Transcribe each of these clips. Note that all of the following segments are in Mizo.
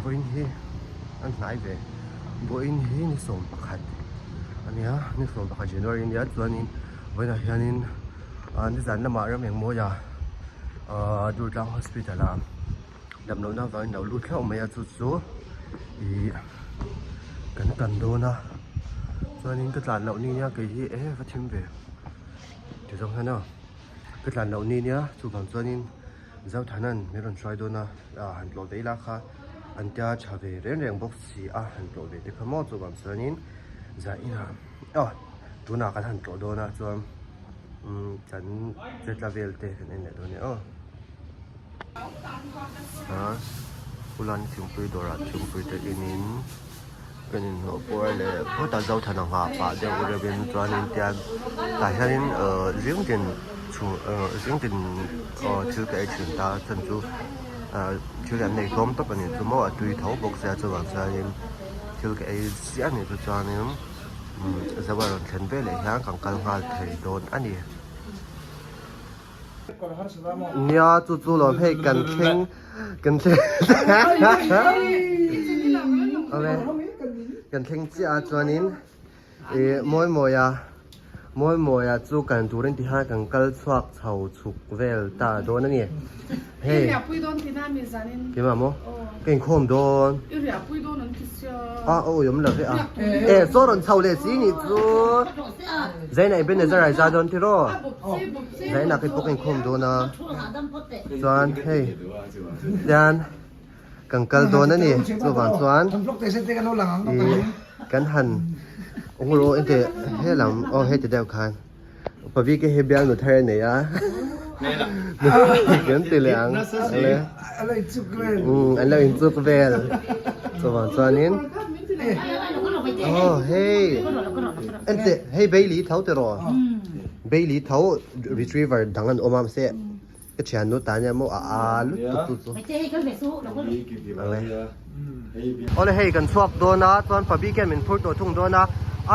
vawiin hi an hnai ve vawiin hi ni 11 ania ni 11 January ania chuanin vawiinah hianin ah nizan lamah ram engmawia ah Durtlang hospital ah damlohna avangin lo lut hlauh mai a chu chu ih kan kan dawn a chuanin ka tlan loh ni nia kei hi e va thim ve ti zawng hian aw ka tlan loh ni nia chuvang chuanin Zothanan min rawn hruai dawn a ah han tlawh ve ila kha an tia tha ve reng reng bawk si a han tlawh ve te kha maw chuvang chuanin zah inah aw tunah kan han tlawh dawn a chuan umm kan che tla vel te kan en leh dawn e aw. A Pulan thingpui dawrah thingpui te inin kan inhlawh puar leh phawt a Zothana nghah pah deuh reuhin chuanin tian tah hianin ahh zing tin chhung ahh zing tin aw thil ka ei thin ta a chhan chu ahh thil an nei tlawm tawp a ni chu maw a tui tho bawk sia chuvang chuanin thil ka ei ziah a nih chu chuanin umm zo a rawn thlen veleh hian kan kal nghal thei dawn a ni. Nia chu chu lo hei kan thleng kan thleng awle kan thleng chiah a chuanin ih mawi mawi a mawi mawi a chu kan turin ti hian kan kal chhuak chho chhuk vel ta dawn a ni hei keimah maw ka inkhawm dawn a aw awm lo ve a e saw rawn chho leh si nih chu Zaina Ebenezer a za dawn tiraw Zaina khi pawh ka inkhawm dawn a chuan hei tian kan kal dawn a ni chuvang chuan ih kan han awng rawh ente helam aw heti deuh khan Pavike hi bialnu thar a nei a kan ti leh ang an lo inchuk vel chuvang chuanin aw hei enteh hei Bailey tho tiraw Bailey tho retriever dang an awm a mahse ka thiannu tan hian maw a a lutuk chu chu awle hei kan chhuak dawn a chuan Pabike hian min phur tawh thung dawn a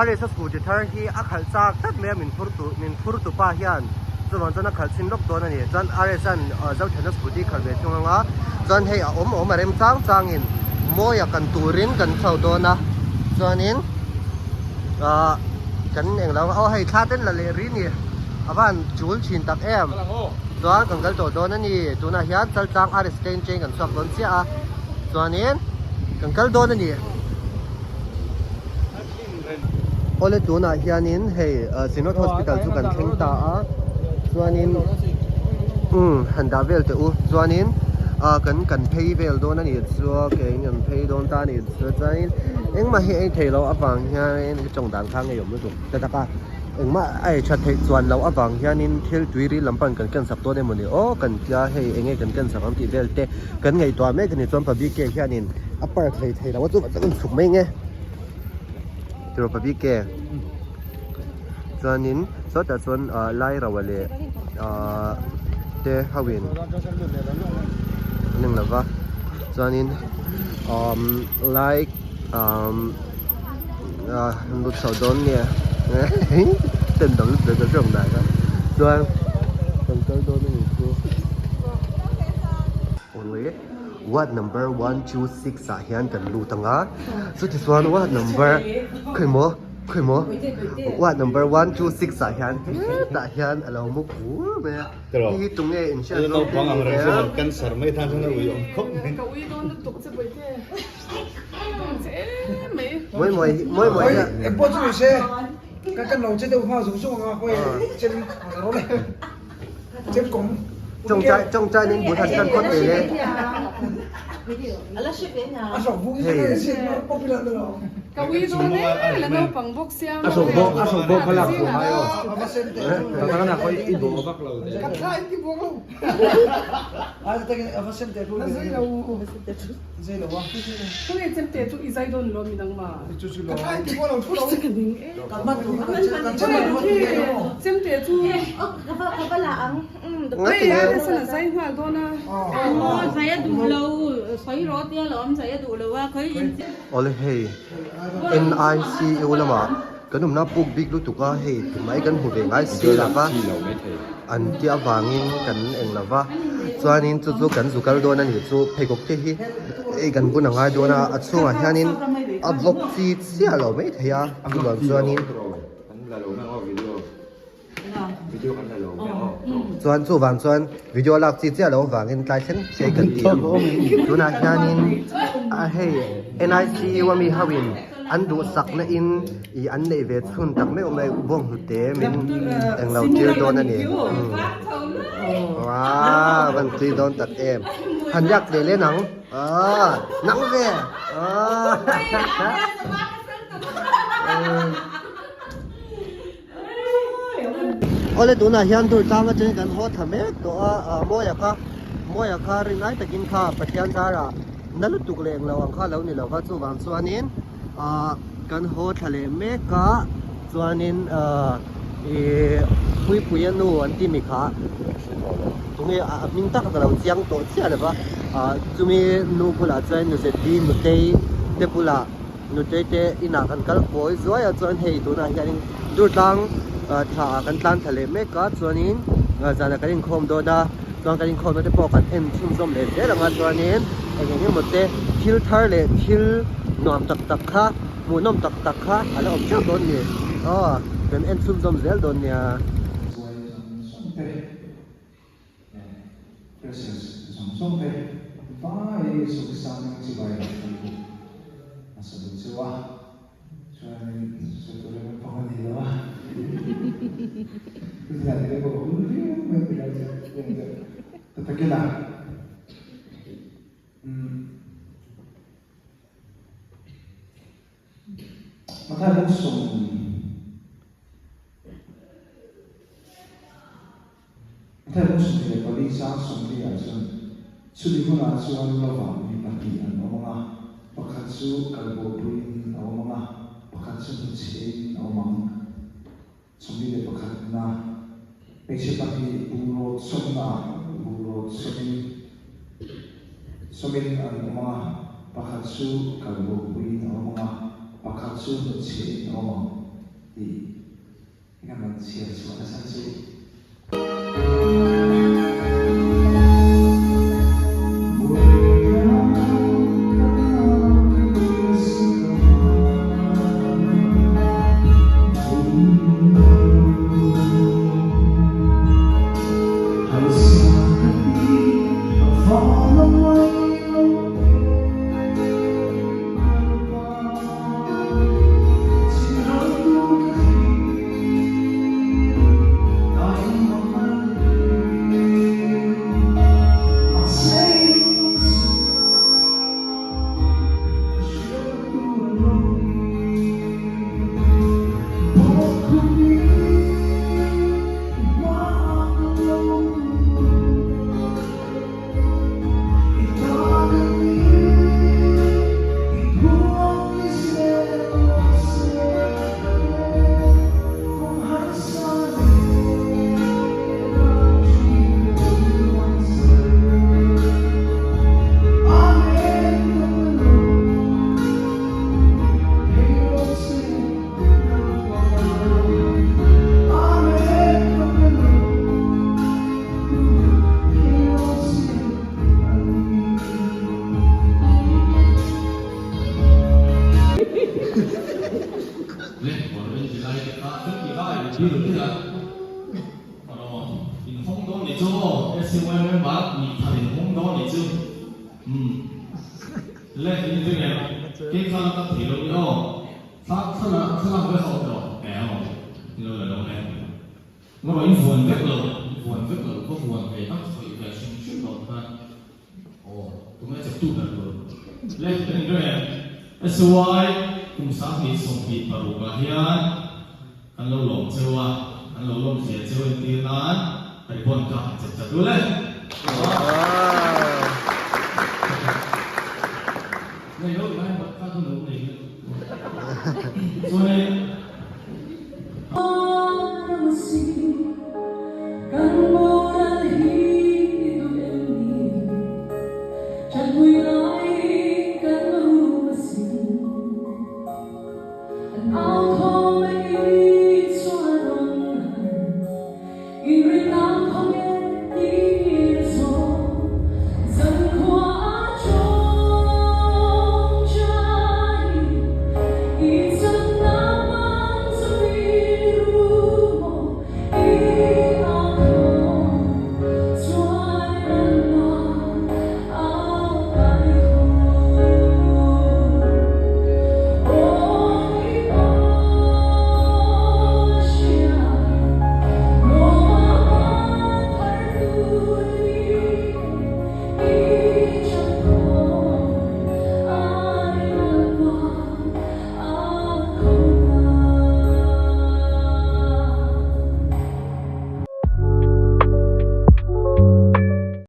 RS a scooty thar hi a khalh chak tlat mai a min phur tu min phur tu pa hian chuvang chuan a khalh chhin lawk dawn a ni chuan RS an Zothana scooty khalh ve thung anga chuan hei a awm awm a rem chang changin mawia kan turin kan chho dawn a chuanin ah kan englo aw hei thla ten la leh rih a ni a van chul thin tak em chuan kan kal tawh dawn a ni tunah hian chaltlang RS train train kan chhuak dawn chiah a chuanin kan kal dawn a ni awle tunah hianin hei Synod Hospital chu kan thleng ta a chuanin umm han dah vel teh u chuanin ah kan kan phei vel dawn a ni chu ke in kan phei dawn ta a ni chu chuanin engmah hi ei theih loh avang hianin ka tawng dan kha ngeiawm lutuk ta tak a. Engmah a ei that theih chuan loh avang hianin thil tui ril lam pan kan ken sak dawn emawni aw kan tia hei enge kan ken sak ang tih vel te kan ngaihtuah mek a ni chuan Pabike hianin a park hlei thei lo a chuvah chuan chhuk mai nge tiraw Pabike chuanin sawtah chuan ah lai rauh leh ah te ho in an eng lova chuanin umm lai umm. Ah lut chho dawn nge ten dang lut ve ka hriat dan a chuan kan kal dawn a ni chu awle ward number 126 ah hian kan lut ang a chuti chuan ward number khawimaw khawimaw ward number 126 ah hian hetah hian a lo mu kur mai a hei hi tunge in hriat zawng te ni e. Cancer mai tan chuan a ui awm khawp mai. Ka ui dawn lutuk che bawihte. Mawi mawi mawi mawi hian. Eng pawh chu ni se ka kan lo che deuh nghal zung zung anga hawi chem rawh le chem kawm. Tawngtai tawngtai nen bul han tan phawt ve le. A hrawk vung hi sin popular na lo. Ka ui dawn e la naupang bawk sia. A hrawk bawk a hrawk bawk kha lak fuh ngai aw. Ka ka na khawi i bawh vak lo te. Ka thla in ti buang lo. Awle hei NICU lamah. Kan awmna puk bik lutuk a hei tumah hi kan hmu ve ngai si lo va an tih avangin kan eng lo va chuanin chu chu kan zu kal dawn a nih chu pheikhawk te hi hei kan bun a ngai dawn a a chhungah hianin a vlog chi chiah lo maithei a chuvang chuanin. Chuan chuvang chuan video lak chi chiah loh avangin tlai thleng chiai kan ti ang. Tunah hianin a hei NICU ami ho in an duhsakna in ih an neih ve chhun tak meuh mai bawnghnute min englo tir dawn a ni. Wow van tui dawn tak em. Han yak leh leh nang. Aaa nang ve. Aaa. Awle tunah hian dur tlang atangin kan haw thla mek tawh a ah Mawia kha Mawia kha rin lai takin kha Pathian zarah na lutuk leh englo ang kha lo ni lova chuvang chuanin ah kan haw thla leh mek a chuanin ah ih Puipuia nu an ti mi kha tunge a hming tak ka lo chiang tawh chiah lova ah chumi nu bulah chuan Nuzeti Nutei te bulah. Nutei te inah kan kal kawi zuai a chuan hei tunah hianin Durtlang thla ah kan tlan thla leh mek a chuanin zanah kan inkhawm dawn a chuan kan inkhawmna te pawh kan en chhunzawm leh zel ang a chuanin eng eng emaw te thil thar leh thil nuam tak tak kha hmuhnawm tak tak kha a la awm teuh dawn a ni aw kan en chhunzawm zel dawn nia. Presence zawng zawng te vai Sawkisang chibai an hruai bawk a sa duh cheu a, chuanin sawi tur em pang a ni lo a, chutiang te pawh a hul viau mai ti lai chuan tiang deuh ta takin a umm. Mathai bawk Mathai bawk 24 chang 40 ah chuan chumi hunah chuan lovah mi pahnih an awm ang a, pakhat chu kalbopuiin a awm ang a, pakhat chu hnuchhein a awm ang. 41 na hmeichhe pahnih bungraw sawmnaah bungraw sawmin sawmin an awm ang a, pakhat chu kalbopuiin a awm ang a, pakhat chu hnutchhiahin a awm ang tih hi kan rawn chhiar chhuah nasa chu. SY kum 2026 ah hian kan lo lawm cheu a, kan lo lawm zia cheu entir nan ribbon kha han chet chat ul e. Nei lo lai bawk kha chu lo nei hle. Chuan e.